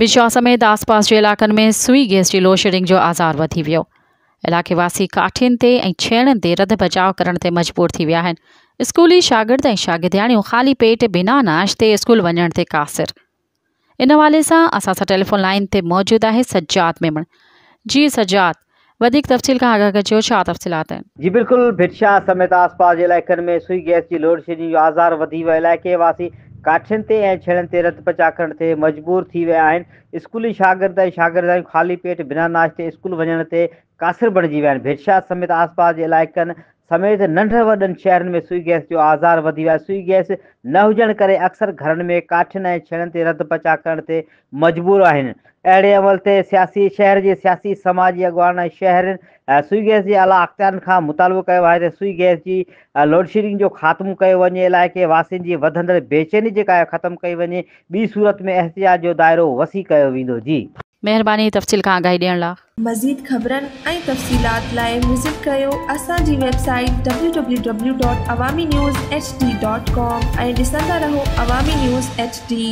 ڀٽ شاهه سميت آسپاس جي علائقن ۾ سوئي گئس جي لوڊشيڊنگ جو آزار وڌي ويو. علائقي واسي ڪاٺين تي ۽ ڇيڻن تي رڌ بچاء ڪرڻ تي مجبور ٿي ويا آهن. اسڪولي شاگرد ۽ شاگردياڻيون خالي پيٽ بنا ناشتي اسڪول وڃڻ تي قاصر. ان حوالي سان اسان سان ٽيليفون لائين تي موجود آهي سجاد ميمڻ. جي سجاد وڌيڪ تفصيل کان آگاهه ڪجو ڇا تفصيلات آهن. جي بلڪل ڀٽ شاهه سميت آس پاس جي علائقن ۾ سوئي گئس جي لوڊشيڊنگ جو آزار وڌي ويو، علائقي واسي ڪاٺين تي ۽ ڇيڻن تي رت پچاء ڪرڻ تي مجبور ٿي ويا آهن، اسڪولي شاگرد ۽ شاگردياڻيون خالي پيٽ بنا ناشتي اسڪول وڃڻ تي قاصر بڻجي ويا آهن، ڀٽ شاهه سميت آس پاس جي علائقن سميت ننڍن وڏن شهرن ۾ سوئي گئس جو آزار وڌي ويو آهي، سوئي گئس نه هجڻ ڪري اڪثر گهرن ۾ ڪاٺين ۽ ڇيڻن تي رڌ پچاء ڪرڻ تي مجبور آهن. اهڙي عمل تي سياسي شهر جي سياسي سماجي اڳواڻن ۽ شهرين سوئي گئس جي اعليٰ اختيارين کان مطالبو ڪيو آهي ته سوئي گئس جي لوڊشيڊنگ جو خاتمو ڪيو وڃي، علائقي واسين جي وڌندڙ بيچيني جيڪا آهي ختم ڪئي وڃي، ٻي صورت ۾ احتجاج جو دائرو وسيع ڪيو ويندو. جي. مهرباني تفصيل کان آگاهي ڏيڻ لا. مزيد خبرن ۽ تفصيلات لاء وزٽ ڪريو اسان جي web site W W W dot Awami news H D dot com ۽ ڏسندا رهو عوامي نيوز ايڇ ڊي.